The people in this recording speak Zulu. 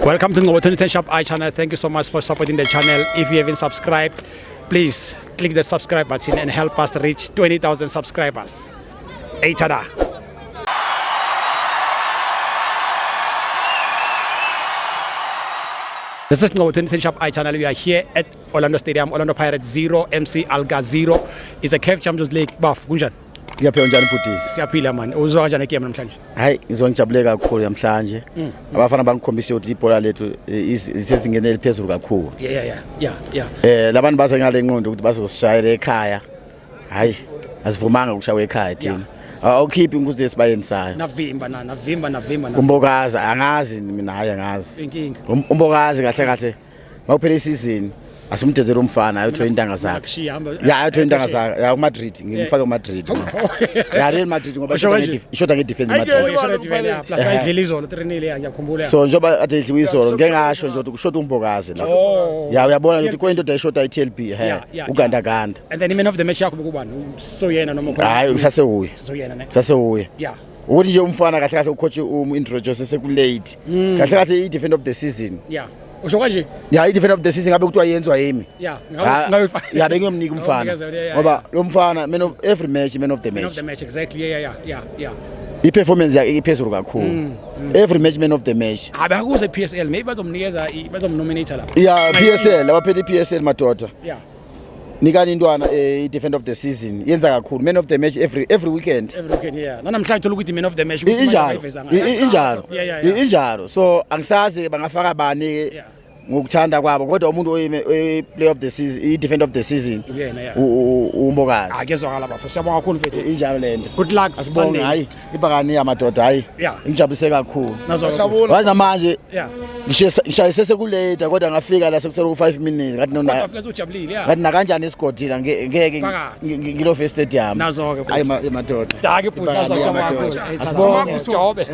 Welcome to Ngcobo 2010 Shop I channel. Thank you so much for supporting the channel. If you haven't subscribed, please click the subscribe button and help us reach 20,000 subscribers. Hey, tada. This is Ngcobo 2010 Shop I channel. We are here at Orlando Stadium, Orlando Pirates 0, MC Alga 0. It's a CAF Champions League. Baf, kunjani? Ngiyaphila, njani bhutisi? Siyaphila man. Uzwa kanjani egame namhlanje? Hayi, ngizongijabule kakhulu namhlanje. Abafana bangikhombisa ukuthi ibhola lethu isezingeni eliphezulu kakhulu. Labantu baze ngale nqondo ukuthi bazosishayela ekhaya. Hayi, asivumanga ukushawa ekhaya thina. Awukhiphi inkunzi esibayenisayo. Navimba na navimba navimba na. UMbokazi angazi mina, hayi angazi. Inkinga. UMbokazi kahle kahle makuphela isizini asimdedele umfana ayothola intanga zakhe. Kushiya, hamba. Ya, ayothola intanga zakhe. Ya, kuMadrid, ngimfake kuMadrid. Ya, Real Madrid ngoba Usho kanje? ishoda nge-defense Oh, Madrid. ishoda defend, yeah. Plus bayidlile izolo 3-0, yeah, ngiyakhumbula. So njengoba ade idliwe izolo ngeke ngasho nje ukuthi kushoda uMbokazi la. Oh. Ya, uyabona ukuthi kuyinto eshoda i-TLB he ugandaganda. And then i-man of the match yakho bekubani? So yena noma khona? Hayi, usasewuye. So yena ne. Usasewuye. Ukuthi nje umfana kahle kahle ucoach um-introduce seku-late. Kahle kahle i-defender of the season. Yeah. Usho kanje? Ya, i-defender of the season ngabe kuthiwa yenziwa yimi. Ngabe Ya, bengiyomnika umfana. Ngawunikeza yona, yeah, Ngoba lo mfana man of every match, man of the Man of match. the match, exactly. Yeah. I-performance yakhe iphezulu kakhulu. Every match, man of the match. Abakuze PSL, maybe bazomnikeza bazomnominate lapha. Ya, PSL, abaphethe i-PSL madoda. Nikani intwana i-defender of the season. Yenza kakhulu. Man of the match every weekend. Every weekend, yeah. Nanamhlanje thola ukuthi man of the match ukuthi manje Injalo. abayiveza ngayo. Injalo. Yeah. Injalo. So angisazi bangafaka bani ngokuthanda kwabo, kodwa umuntu oyi-player of the season, i-defender of the season Uyena, yeah. uMbokazi. Akezwakala bafo. Siyabonga kakhulu mfethu. Injalo lento. Good luck Asibonge. Sunday. Hayi, ibhakani yamadoda, hayi. Ngijabulise kakhulu. Nazo. Wazi namanje ngishayise sekulate, kodwa ngafika la sekusele ku-5 minutes, ngathi Kodwa no, afika sewujabulile, yeah. ngathi nakanjani esigodini ngeke Phakathi. ngilove stadium. Nazo-ke, Hayi, madoda. Dake bhuti, Ibhakani nazo, siyabonga yamadoda. kakhulu. Asibonge. Jobe.